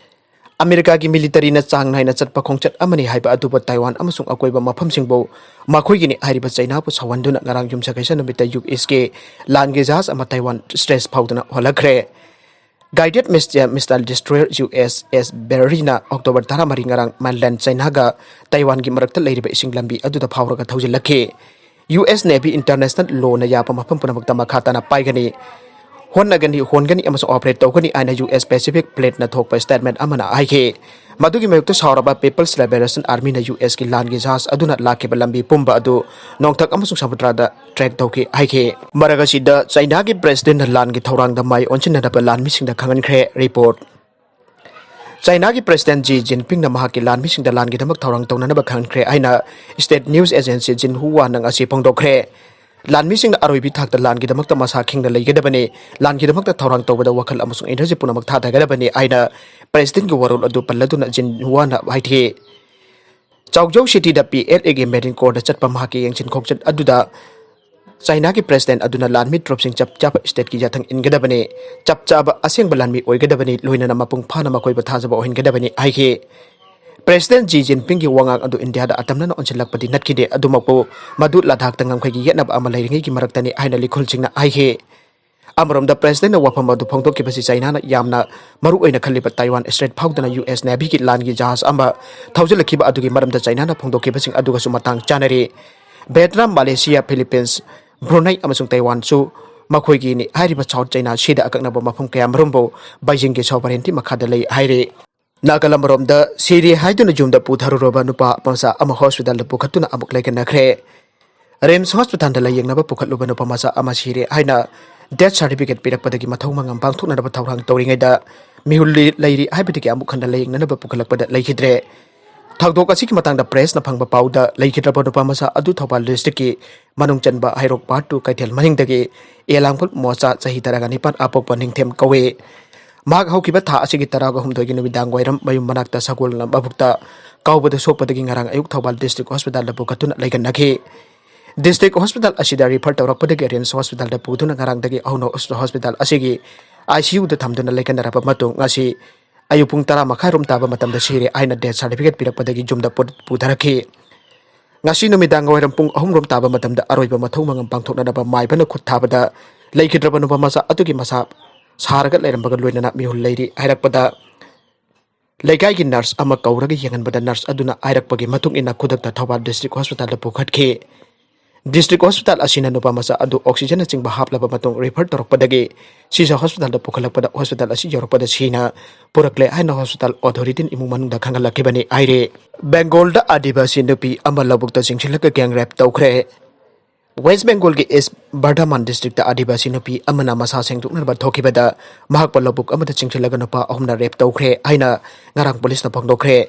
ꯑꯃꯦꯔꯤꯀꯥꯒꯤ militaryꯅ ꯆꯥꯡ ꯅꯥꯏꯅ ꯆꯠꯄ ꯈꯣꯡꯆꯠ ꯑꯃꯅꯤ ꯍꯥꯏꯕ ꯑꯗꯨꯕꯨ ꯇꯥꯏꯋꯥꯟ ꯑꯃꯁꯨꯡ ꯑꯀꯣꯏꯕ ꯃꯐꯝꯁꯤꯡꯕꯨ ꯃꯈꯣꯏꯒꯤꯅꯤ ꯍꯥꯏꯔꯤꯕ ꯆꯩꯅꯥꯕꯨ ꯁꯥꯎꯍꯟꯗꯨꯅ ꯉꯔꯥꯡ ꯌꯨꯝꯁꯀꯩꯁ ꯅꯨꯃꯤꯠꯇ USꯀꯤ ꯂꯥꯟꯒꯤ ꯖꯍꯥꯖ ꯑꯃ Taiwan Straits ꯐꯥꯎꯗꯨꯅ ꯍꯣꯜꯂꯛꯈ꯭ꯔꯦ꯫ Guided missile destroyer USS Barryꯅ October ꯇꯔꯥꯃꯔꯤ ꯉꯔꯥꯡ mainland ꯆꯩꯅꯥꯒ ꯇꯥꯏꯋꯥꯟꯒꯤ ꯃꯔꯛꯇ ꯂꯩꯔꯤꯕ ꯏꯁꯤꯡ ꯂꯝꯕꯤ ꯑꯗꯨꯗ ꯐꯥꯎꯔꯒ ꯊꯧꯖꯤꯜꯂꯛꯈꯤ꯫ US Navy international lawꯅ ꯌꯥꯕ ꯃꯐꯝ ꯄꯨꯝꯅꯃꯛꯇ ꯃꯈꯥ ꯇꯥꯅ ꯄꯥꯏꯒꯅꯤ, ꯍꯣꯠꯅꯒꯅꯤ, ꯍꯣꯟꯒꯅꯤ ꯑꯃꯁꯨꯡ operate ꯇꯧꯒꯅꯤ ꯍꯥꯏꯅ US Pacific Fleetꯅ ꯊꯣꯛꯄ statement ꯑꯃꯅ ꯍꯥꯏꯈꯤ꯫ ꯃꯗꯨꯒꯤ ꯃꯥꯌꯣꯛꯇ ꯁꯥꯎꯔꯕ People's Liberation Armyꯅ USꯀꯤ ꯂꯥꯟꯒꯤ ꯖꯍꯥꯖ ꯑꯗꯨꯅ ꯂꯥꯛꯈꯤꯕ ꯂꯝꯕꯤ ꯄꯨꯝꯕ ꯑꯗꯨ ꯅꯣꯡꯊꯛ ꯑꯃꯁꯨꯡ ꯁꯃꯨꯗ꯭ꯔꯗ track ꯇꯧꯈꯤ ꯍꯥꯏꯈꯤ꯫ ꯃꯔꯛ ꯑꯁꯤꯗ ꯆꯩꯅꯥꯒꯤ presidentꯅ ꯂꯥꯟꯒꯤ ꯊꯧꯔꯥꯡꯗ ꯃꯥꯏ ꯑꯣꯟꯁꯤꯟꯅꯅꯕ ꯂꯥꯟꯃꯤꯁꯤꯡꯗ ꯈꯪꯍꯟꯈ꯭ꯔꯦ꯫ Report꯫ ꯆꯩꯅꯥꯒꯤ president Xi Jinpingꯅ ꯃꯍꯥꯛꯀꯤ ꯂꯥꯟꯃꯤꯁꯤꯡꯗ ꯂꯥꯟꯒꯤꯗꯃꯛ ꯊꯧꯔꯥꯡ ꯇꯧꯅꯅꯕ ꯈꯪꯍꯟꯈ꯭ꯔꯦ ꯍꯥꯏꯅ state news agency Xinhua ꯅꯪ ꯑꯁꯤ ꯐꯣꯡꯗꯣꯛꯈ꯭ꯔꯦ꯫ ꯂꯥꯟꯃꯤꯁꯤꯡꯅ ꯑꯔꯣꯏꯕꯤ ꯊꯥꯛꯇ ꯂꯥꯟꯒꯤꯗꯃꯛꯇ ꯃꯁꯥ ꯈꯤꯡꯅ ꯂꯩꯒꯗꯕꯅꯤ, ꯂꯥꯟꯒꯤꯗꯃꯛꯇ ꯊꯧꯔꯥꯡ ꯇꯧꯕꯗ ꯋꯥꯈꯜ ꯑꯃꯁꯨꯡ energy ꯄꯨꯝꯅꯃꯛ ꯊꯥꯗꯒꯗꯕꯅꯤ ꯍꯥꯏꯅ presidentꯀꯤ ꯋꯥꯔꯣꯜ ꯑꯗꯨ ꯄꯜꯂꯗꯨꯅ Xinhuaꯅ ꯍꯥꯏꯈꯤ꯫ ꯆꯥꯎꯖꯧ cityꯗ PLAꯒꯤ Marine Corpsꯇ ꯆꯠꯄ ꯃꯍꯥꯛꯀꯤ ꯌꯦꯡꯁꯤꯟ ꯈꯣꯡꯆꯠ ꯑꯗꯨꯗ ꯆꯩꯅꯥꯒꯤ president ꯑꯗꯨꯅ ꯂꯥꯟꯃꯤ troopꯁꯤꯡ ꯆꯞ ꯆꯥꯕ stateꯀꯤ ꯌꯥꯊꯪ ꯏꯟꯒꯗꯕꯅꯤ, ꯆꯞ ꯆꯥꯕ ꯑꯁꯦꯡꯕ ꯂꯥꯟꯃꯤ ꯑꯣꯏꯒꯗꯕꯅꯤ, ꯂꯣꯏꯅꯅ ꯃꯄꯨꯡ ꯐꯥꯅ ꯃꯈꯣꯏꯕꯨ ꯊꯥꯖꯕ ꯑꯣꯏꯍꯟꯒꯗꯕꯅꯤ ꯍꯥꯏꯈꯤ꯫ President Xi Jinpingꯒꯤ ꯋꯥꯉꯥꯡ ꯑꯗꯨ ꯏꯟꯗꯤꯌꯥꯗ ꯑꯇꯝꯅꯅ ꯑꯣꯟꯁꯤꯜꯂꯛꯄꯗꯤ ꯅꯠꯈꯤꯗꯦ, ꯑꯗꯨꯃꯛꯄꯨ ꯃꯗꯨ ꯂꯗꯥꯈꯇ ꯉꯝꯈꯩꯒꯤ ꯌꯦꯠꯅꯕ ꯑꯃ ꯂꯩꯔꯤꯉꯩꯒꯤ ꯃꯔꯛꯇꯅꯤ ꯍꯥꯏꯅ ꯂꯤꯈꯨꯜꯁꯤꯡꯅ ꯍꯥꯏꯈꯤ꯫ ꯑꯃꯔꯣꯝꯗ ꯄ꯭ꯔꯦꯁꯤꯗꯦꯟꯠꯅ ꯋꯥꯐꯝ ꯑꯗꯨ ꯐꯣꯡꯗꯣꯛꯈꯤꯕꯁꯤ ꯆꯥꯏꯅꯥꯅ ꯌꯥꯝꯅ ꯃꯔꯨ ꯑꯣꯏꯅ ꯈꯜꯂꯤꯕ ꯇꯥꯏꯋꯥꯟ ꯁ꯭ꯇ꯭ꯔꯦꯠ ꯐꯥꯎꯗꯨꯅ ꯌꯨ ꯑꯦꯁ ꯅꯦꯚꯤꯒꯤ ꯂꯥꯟꯒꯤ ꯖꯍꯥꯖ ꯑꯃ ꯊꯧꯖꯤꯜꯂꯛꯈꯤꯕ ꯑꯗꯨꯒꯤ ꯃꯔꯝꯗ ꯆꯥꯏꯅꯥꯅ ꯐꯣꯡꯗꯣꯛꯈꯤꯕꯁꯤꯡ ꯑꯗꯨꯒꯁꯨ ꯃꯇꯥꯡ ꯆꯥꯅꯔꯤ꯫ ꯚꯤꯌꯦꯠꯅꯥꯝ, ꯃꯂꯦꯁꯤꯌꯥ, ꯐꯤꯂꯤꯄꯤꯟꯁ, ꯕ꯭ꯔꯨꯅꯩ ꯑꯃꯁꯨꯡ ꯇꯥꯏꯋꯥꯟꯁꯨ ꯃꯈꯣꯏꯒꯤꯅꯤ ꯍꯥꯏꯔꯤꯕ ꯁꯥꯎꯠ ꯆꯥꯏꯅꯥ ꯁꯤꯗ ꯑꯀꯛꯅꯕ ꯃꯐꯝ ꯀꯌꯥꯃꯔꯨꯝꯕꯨ ꯕꯩꯖꯤꯡꯒꯤ ꯁꯣꯚꯔꯦꯟꯇꯤ ꯃꯈꯥꯗ ꯂꯩ ꯍꯥꯏꯔꯤ꯫ ꯅꯥꯀꯜ ꯑꯃꯔꯣꯝꯗ ꯁꯤꯔꯦ ꯍꯥꯏꯗꯨꯅ ꯌꯨꯝꯗ ꯄꯨꯊꯔꯨꯔꯕ ꯅꯨꯄꯥ ꯃꯆꯥ ꯑꯃ ꯍꯣꯁꯄꯤꯇꯥꯜꯗ ꯄꯨꯈꯠꯇꯨꯅ ꯑꯃꯨꯛ ꯂꯩꯈꯠꯅꯈ꯭ꯔꯦ꯫ ꯔꯤꯝꯁ ꯍꯣꯁꯄꯤꯇꯥꯜꯗ ꯂꯥꯌꯦꯡꯅꯕ ꯄꯨꯈꯠꯂꯨꯕ ꯅꯨꯄꯥ ꯃꯆꯥ ꯑꯃ ꯁꯤꯔꯦ ꯍꯥꯏꯅ ꯗꯦꯊ ꯁꯥꯔꯇꯤꯐꯤꯀꯦꯠ ꯄꯤꯔꯛꯄꯗꯒꯤ ꯃꯊꯧ ꯃꯉꯝ ꯄꯥꯡꯊꯣꯛꯅꯅꯕ ꯊꯧꯔꯥꯡ ꯇꯧꯔꯤꯉꯩꯗ ꯃꯤꯍꯨꯜ ꯂꯩ-, ꯂꯩꯔꯤ ꯍꯥꯏꯕꯗꯒꯤ ꯑꯃꯨꯛ ꯍꯟꯅ ꯂꯥꯌꯦꯡꯅꯅꯕ ꯄꯨꯈꯠꯂꯛꯄꯗ ꯂꯩꯈꯤꯗ꯭ꯔꯦ꯫ ꯊꯧꯗꯣꯛ ꯑꯁꯤꯒꯤ ꯃꯇꯥꯡꯗ ꯄ꯭ꯔꯦꯁꯅ ꯐꯪꯕ ꯄꯥꯎꯗ ꯂꯩꯈꯤꯗ꯭ꯔꯕ ꯅꯨꯄꯥ ꯃꯆꯥ ꯑꯗꯨ ꯊꯧꯕꯥꯜ ꯗꯤꯁꯇ꯭ꯔꯤꯛꯀꯤ ꯃꯅꯨꯡ ꯆꯟꯕ ꯍꯩꯔꯣꯛ ꯄꯥꯔꯠ ꯇꯨ ꯀꯩꯊꯦꯜ ꯃꯅꯤꯡꯗꯒꯤ ꯑꯦꯂꯥꯡꯕꯨꯜ ꯃꯣꯆꯥ ꯆꯍꯤ ꯇꯔꯥꯒ ꯅꯤꯄꯥꯟ ꯑꯄꯣꯛꯄ ꯅꯤꯡꯊꯦꯝ ꯀꯧꯏ꯫ ꯃꯍꯥꯛ ꯍꯧꯈꯤꯕ ꯊꯥ ꯑꯁꯤꯒꯤ ꯇꯔꯥꯒ ꯍꯨꯝꯗꯣꯏꯒꯤ ꯅꯨꯃꯤꯗꯥꯡ ꯋꯥꯏꯔꯝ ꯃꯌꯨꯝ ꯃꯅꯥꯛꯇ ꯁꯒꯣꯜꯅ ꯃꯕꯨꯛꯇ ꯀꯥꯎꯕꯗ ꯁꯣꯛꯄꯗꯒꯤ ꯉꯔꯥꯡ ꯑꯌꯨꯛ ꯊꯧꯕꯥꯜ ꯗꯤꯁꯇ꯭ꯔꯤꯛ ꯍꯣꯁꯄꯤꯇꯥꯜꯗ ꯄꯨꯈꯠꯇꯨꯅ ꯂꯩꯒꯟꯅꯈꯤ꯫ ꯗꯤꯁꯇ꯭ꯔꯤꯛ ꯍꯣꯁꯄꯤꯇꯥꯜ ꯑꯁꯤꯗ ꯔꯤꯐꯔ ꯇꯧꯔꯛꯄꯗꯒꯤ ꯔꯤꯝꯁ ꯍꯣꯁꯄꯤꯇꯥꯜꯗ ꯄꯨꯗꯨꯅ ꯉꯔꯥꯡꯗꯒꯤ ꯍꯧꯅ ꯍꯣꯁꯄꯤꯇꯥꯜ ꯑꯁꯤꯒꯤ ꯑꯥꯏ ꯁꯤ ꯌꯨꯗ ꯊꯝꯗꯨꯅ ꯂꯩꯒꯟꯅꯔꯕ ꯃꯇꯨꯡ ꯉꯁꯤ ꯑꯌꯨꯛ ꯄꯨꯡ ꯇꯔꯥ ꯃꯈꯥꯏꯔꯣꯝ ꯇꯥꯕ ꯃꯇꯝꯗ ꯁꯤꯔꯦ ꯍꯥꯏꯅ ꯗꯦꯊ ꯁꯥꯔꯇꯤꯐꯤꯀꯦꯠ ꯄꯤꯔꯛꯄꯗꯒꯤ ꯌꯨꯝꯗ ꯄꯨ-, ꯄꯨꯊꯔꯛꯈꯤ꯫ ꯉꯁꯤ ꯅꯨꯃꯤꯗꯥꯡ ꯋꯥꯏꯔꯝ ꯄꯨꯡ ꯑꯍꯨꯝ ꯔꯣꯝ ꯇꯥꯕ ꯃꯇꯝꯗ ꯑꯔꯣꯏꯕ ꯃꯊꯧ ꯃꯉꯝ ꯄꯥꯡꯊꯣꯛꯅꯅꯕ ꯃꯥꯏꯕꯅ ꯈꯨꯠ ꯊꯥꯕꯗ ꯂꯩꯈꯤꯗ꯭ꯔꯕ ꯅꯨꯄꯥ ꯃꯆꯥ ꯑꯗꯨꯒꯤ ꯃꯁꯥ ꯁꯥꯔꯒ ꯂꯩꯔꯝꯕꯒ ꯂꯣꯏꯅꯅ ꯃꯤꯍꯨꯜ ꯂꯩꯔꯤ ꯍꯥꯏꯔꯛꯄꯗ ꯂꯩꯀꯥꯏꯒꯤ ꯅꯔꯁ ꯑꯃ ꯀꯧꯔꯒ ꯌꯦꯡꯍꯟꯕꯗ ꯅꯔꯁ ꯑꯗꯨꯅ ꯍꯥꯏꯔꯛꯄꯒꯤ ꯃꯇꯨꯡ ꯏꯟꯅ ꯈꯨꯗꯛꯇ ꯊꯧꯕꯥꯜ ꯗꯤꯁꯇ꯭ꯔꯤꯛ ꯍꯣꯁꯄꯤꯇꯥꯜꯗ ꯄꯨꯈꯠꯈꯤ꯫ ꯗꯤꯁꯇ꯭ꯔꯤꯛ ꯍꯣꯁꯄꯤꯇꯥꯜ ꯑꯁꯤꯅ ꯅꯨꯄꯥ ꯃꯆꯥ ꯑꯗꯨ ꯑꯣꯛꯁꯤꯖꯟꯅꯆꯤꯡꯕ ꯍꯥꯞꯂꯕ ꯃꯇꯨꯡ ꯔꯤꯐꯔ ꯇꯧꯔꯛꯄꯗꯒꯤ ꯁꯤꯖ ꯍꯣꯁꯄꯤꯇꯥꯜꯗ ꯄꯨꯈꯠꯂꯛꯄꯗ ꯍꯣꯁꯄꯤꯇꯥꯜ ꯑꯁꯤ ꯌꯧꯔꯛꯄꯗ ꯁꯤꯅ ꯄꯨꯔꯛꯂꯦ ꯍꯥꯏꯅ ꯍꯣꯁꯄꯤꯇꯥꯜ ꯑꯣꯊꯣꯔꯤꯇꯤꯅ ꯏꯃꯨꯡ ꯃꯅꯨꯡꯗ ꯈꯪꯍꯜꯂꯛꯈꯤꯕꯅꯤ ꯍꯥꯏꯔꯤ꯫ ꯕꯦꯡꯒꯣꯜꯗ ꯑꯥꯗꯤꯕꯥꯁꯤ ꯅꯨꯄꯤ ꯑꯃ ꯂꯧꯕꯨꯛꯇ ꯆꯤꯡꯁꯤꯜꯂꯒ ꯒꯦꯡ ꯔꯦꯞ ꯇꯧꯈ꯭ꯔꯦ꯫ ꯋꯦꯁ ꯕꯦꯡꯒꯣꯜꯒꯤ ꯏꯁ ꯕꯔꯙꯃꯥꯟ ꯗꯤꯁꯇ꯭ꯔꯤꯛꯇ ꯑꯥꯗꯤꯕꯥꯁꯤ ꯅꯨꯄꯤ ꯑꯃꯅ ꯃꯁꯥ ꯁꯦꯡꯗꯣꯛꯅꯕ ꯊꯣꯛꯈꯤꯕꯗ ꯃꯍꯥꯛꯄꯨ ꯂꯧꯕꯨꯛ ꯑꯃꯗ ꯆꯤꯡꯁꯤꯜꯂꯒ ꯅꯨꯄꯥ ꯑꯍꯨꯝꯅ ꯔꯦꯞ ꯇꯧꯈ꯭ꯔꯦ ꯍꯥꯏꯅ ꯉꯔꯥꯡ ꯄꯨꯂꯤꯁꯅ ꯐꯣꯡꯗꯣꯛꯈ꯭ꯔꯦ꯫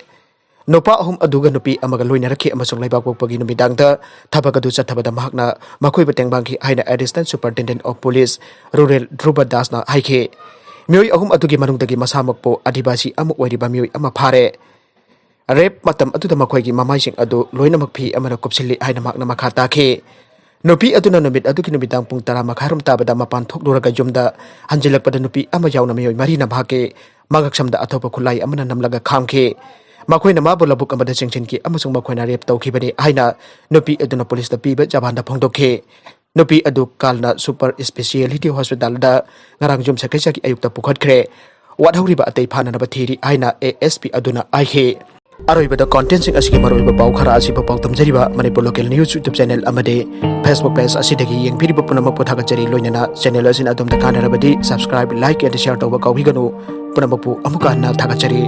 ꯅꯨꯄꯥ ꯑꯍꯨꯝ ꯑꯗꯨꯒ ꯅꯨꯄꯤ ꯑꯃꯒ ꯂꯣꯏꯅꯔꯛꯈꯤ ꯑꯃꯁꯨꯡ ꯂꯩꯕꯥꯛꯄꯣꯛꯄꯒꯤ ꯅꯨꯃꯤꯗꯥꯡꯗ ꯊꯕꯛ ꯑꯗꯨ ꯆꯠꯊꯕꯗ ꯃꯍꯥꯛꯅ ꯃꯈꯣꯏꯕꯨ ꯇꯦꯡꯕꯥꯡꯈꯤ ꯍꯥꯏꯅ Additional Superintendent of Police Rural ꯙ꯭ꯔꯨꯕ ꯗꯥꯁꯅ ꯍꯥꯏꯈꯤ꯫ ꯃꯤꯑꯣꯏ ꯑꯍꯨꯝ ꯑꯗꯨꯒꯤ ꯃꯅꯨꯡꯗꯒꯤ ꯃꯁꯥꯃꯛꯄꯨ ꯑꯥꯗꯤꯕꯥꯁꯤ ꯑꯃ ꯑꯣꯏꯔꯤꯕ ꯃꯤꯑꯣꯏ ꯑꯃ ꯐꯥꯔꯦ꯫ ꯔꯦꯞ ꯃꯇꯝ ꯑꯗꯨꯗ ꯃꯈꯣꯏꯒꯤ ꯃꯃꯥꯏꯁꯤꯡ ꯑꯗꯨ ꯂꯣꯏꯅꯃꯛ ꯐꯤ ꯑꯃꯅ ꯀꯨꯞꯁꯤꯜꯂꯤ ꯍꯥꯏꯅ ꯃꯍꯥꯛꯅ ꯃꯈꯥ ꯇꯥꯈꯤ꯫ ꯅꯨꯄꯤ ꯑꯗꯨꯅ ꯅꯨꯃꯤꯠ ꯑꯗꯨꯒꯤ ꯅꯨꯃꯤꯗꯥꯡ ꯄꯨꯡ ꯇꯔꯥ ꯃꯈꯥꯏꯔꯣꯝ ꯇꯥꯕꯗ ꯃꯄꯥꯟ ꯊꯣꯛꯂꯨꯔꯒ ꯌꯨꯝꯗ ꯍꯟꯖꯤꯜꯂꯛꯄꯗ ꯅꯨꯄꯤ ꯑꯃ ꯌꯥꯎꯅ ꯃꯤꯑꯣꯏ ꯃꯔꯤꯅ ꯃꯍꯥꯛꯀꯤ ꯃꯉꯛꯁꯝꯗ ꯑꯊꯣꯠꯄ ꯈꯨꯠꯂꯥꯏ ꯑꯃꯅ ꯅꯝꯂꯒ ꯈꯥꯝꯈꯤ꯫ ꯃꯈꯣꯏꯅ ꯃꯥꯕꯨ ꯂꯧꯕꯨꯛ ꯑꯃꯗ ꯆꯤꯡꯁꯤꯟꯈꯤ ꯑꯃꯁꯨꯡ ꯃꯈꯣꯏꯅ ꯔꯦꯞ ꯇꯧꯈꯤꯕꯅꯤ ꯍꯥꯏꯅ ꯅꯨꯄꯤ ꯑꯗꯨꯅ ꯄꯨꯂꯤꯁꯇ ꯄꯤꯕ ꯖꯕꯥꯟꯗ ꯐꯣꯡꯗꯣꯛꯈꯤ꯫ ꯅꯨꯄꯤ ꯑꯗꯨ ꯀꯥꯜꯅ ꯁꯨꯄꯔ ꯏꯁꯄꯦꯁꯤꯌꯦꯂꯤꯇꯤ ꯍꯣꯁꯄꯤꯇꯥꯜꯗ ꯉꯔꯥꯡ ꯌꯨꯝꯁꯀꯩꯁꯒꯤ ꯑꯌꯨꯛꯇ ꯄꯨꯈꯠꯈ꯭ꯔꯦ꯫ ꯋꯥꯠꯍꯧꯔꯤꯕ ꯑꯇꯩ ꯐꯥꯅꯅꯕ ꯊꯤꯔꯤ ꯍꯥꯏꯅ ꯑꯦ ꯑꯦꯁ ꯄꯤ ꯑꯗꯨꯅ ꯍꯥꯏꯈꯤ꯫ ꯑꯔꯣꯏꯕꯗ ꯀꯣꯟꯇꯦꯟꯁꯤꯡ ꯑꯁꯤꯒꯤ ꯃꯔꯨꯑꯣꯏꯕ ꯄꯥꯎ ꯈꯔ ꯑꯁꯤꯕꯨ ꯄꯥꯎꯗꯝꯖꯔꯤꯕ Manipur local news YouTube channel ꯑꯃꯗꯤ ꯐꯦꯁꯕꯨꯛ ꯄꯦꯖ ꯑꯁꯤꯗꯒꯤ ꯌꯦꯡꯕꯤꯔꯤꯕ ꯄꯨꯝꯅꯃꯛꯄꯨ ꯊꯥꯒꯠꯆꯔꯤ꯫ ꯂꯣꯏꯅꯅ ꯆꯦꯅꯦꯜ ꯑꯁꯤꯅ ꯑꯗꯣꯝꯗ ꯀꯥꯟꯅꯔꯕꯗꯤ ꯁꯕꯁꯀ꯭ꯔꯥꯏꯕ, ꯂꯥꯏꯛ ꯑꯦꯟ ꯁꯤꯌꯔ ꯇꯧꯕ ꯀꯥꯎꯕꯤꯒꯅꯨ꯫ ꯄꯨꯝꯅꯃꯛꯄꯨ ꯑꯃꯨꯛꯀ ꯍꯟꯅ ꯊꯥꯒꯠꯆꯔꯤ꯫